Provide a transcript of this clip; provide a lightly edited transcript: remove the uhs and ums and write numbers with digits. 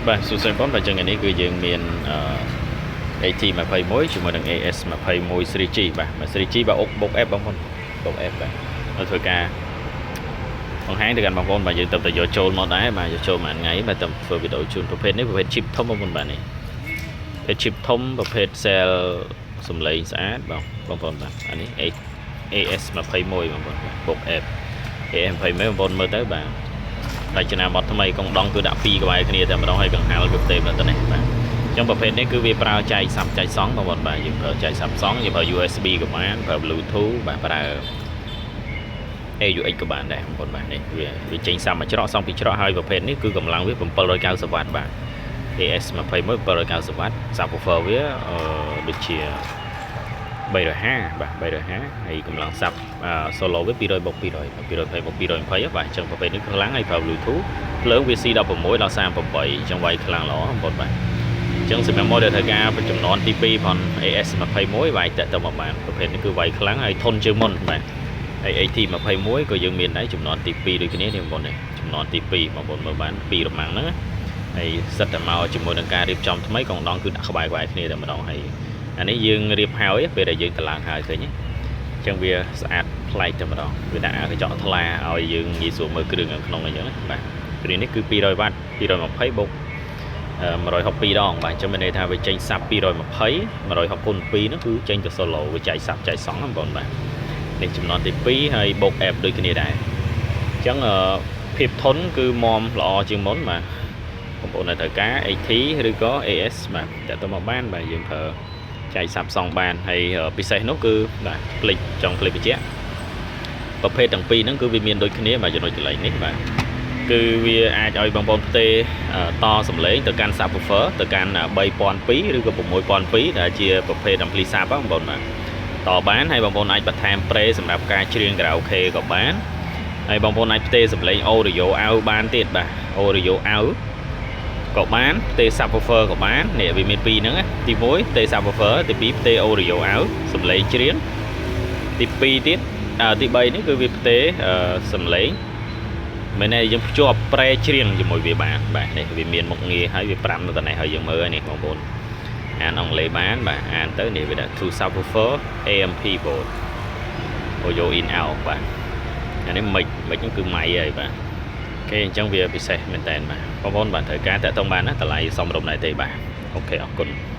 បាទសួស្តីបងប្អូនបាទចឹងថ្ងៃនេះគឺយើងមានអឺ AT21 ជាមួយនឹង AS21 3G បាទ 3G បាទអុកបុក app បងប្អូនបុក app បាទនៅធ្វើការបង្ហាញទៅកាន់បងប្អូនបាទយើងទៅតែយកចូលមកដែរបាទយកចូលមួយថ្ងៃបាទទៅធ្វើវីដេអូជូនប្រភេទនេះប្រភេទ chip ធំបងប្អូនបាទនេះប្រភេទ chip ធំប្រភេទ cell សំឡេងស្អាតបងបងប្អូនបាទអានេះ AS21 បងប្អូនបាទបុក app AS21 បងប្អូនមើលទៅបាទ រចនាបថថ្មីកងដងគឺដាក់ពីរក្បែរគ្នាតែម្ដងហើយកង្ហាល់គឺផ្ទេមកទៅនេះបាទអញ្ចឹងប្រភេទនេះគឺវាប្រើចែក sub ចែកសង់បងប្អូនបាទយើងប្រើចែក sub សង់យើងប្រើ USB ក៏បានប្រើ Bluetooth បាទប្រើ AUX ក៏បានដែរបងប្អូនបាទនេះវាវាចេញ sub មួយច្រកសង់ពីរច្រកហើយប្រភេទនេះគឺកម្លាំងវា790វ៉ាត់បាទ AS 21 790វ៉ាត់ subwoofer វាអឺដូចជា350បាទ350ហើយកម្លាំង sub solo វា200បូក200 220បូក220បាទអញ្ចឹងប្រភេទនេះខ្លាំងហើយប្រើ Bluetooth ភ្លើងវាស៊ី16ដល់38អញ្ចឹងវាយខ្លាំងល្អបងប្អូនបាទអញ្ចឹងសម្រាប់ model ត្រូវការចំនួនទី2ផង AS 21វាយតាក់ទៅមកបានប្រភេទនេះគឺវាយខ្លាំងហើយធន់ជាងមុនបាទហើយ AT 21ក៏យើងមានដែរចំនួនទី2ដូចគ្នានេះបងប្អូននេះចំនួនទី2បងប្អូនមើលបានពីររម៉ាំងហ្នឹងហើយសិតតែមកជាមួយនឹងការរៀបចំថ្មីកងដងគឺដាក់ក្បែរក្បែរគ្នាតែម្ដងហើយអានេះយើងរៀបហើយពេលដែលយើងតម្លើងហើយឃើញទេអញ្ចឹងវាស្អាតប្លែកតែម្ដងវាដាក់កញ្ចក់ថ្លាឲ្យយើងងាយស្រួលមើលគ្រឿងនៅក្នុងអញ្ចឹងណាបាទគ្រឿងនេះគឺ200វ៉ាត់220បូក162ដងបាទអញ្ចឹងមានន័យថាវាចេញ sub 220 160គុណ2ហ្នឹងគឺចេញទៅ solo វាចែក sub ចែកសង់ហ្នឹងបងប្អូនបាទនេះចំនួនទី2ហើយបូក app ដូចគ្នាដែរអញ្ចឹងភាពធន់គឺមមល្អជាងមុនបាទបងប្អូននៅត្រូវការ AT ឬក៏ AS បាទតើទៅមកបានបាទយើងប្រើចែក sub សង់បានហើយពិសេសនោះគឺបាទភ្លេចចង់ភ្លេចបញ្ជាក់ប្រភេទទាំងពីរហ្នឹងគឺវាមានដូចគ្នាបាទចំណុចកន្លែងនេះបាទ គឺវាអាចឲ្យបងប្អូនផ្ទេរតសំឡេងទៅកាន់ subwoofer ទៅកាន់3002ឬក៏6002ដែលជាប្រភេទ ampli sub បងប្អូនបាទតបានហើយបងប្អូនអាចបន្ថែម pre សម្រាប់ការច្រៀង karaoke ក៏បានហើយបងប្អូនអាចផ្ទេរសំឡេង audio out បានទៀតបាទ audio out ក៏បានផ្ទេរ subwoofer ក៏បាននេះវាមានពីរហ្នឹងណាទី1ផ្ទេរ subwoofer ទី2ផ្ទេរ audio out សំឡេងច្រៀងទី2ទៀតអឺទី3នេះគឺវាផ្ទេរសំឡេងមែនទេយើងភ្ជាប់ pre ច្រៀងជាមួយវាបានបាទនេះវាមានមុខងារហើយវា5នៅតនេះហើយយើងមើលហើយនេះបងប្អូនអានអង់គ្លេសបានបាទអានទៅនេះវាដាក់ to subwoofer AMP board audio in out បាទអានេះ mic mic ហ្នឹងគឺ mic ហើយបាទគេអញ្ចឹងវាពិសេសមែនតើបាទបងប្អូនបាទត្រូវការតាក់ទងបានណាតម្លៃសមរម្យដែរទេបាទ OK អរគុណ។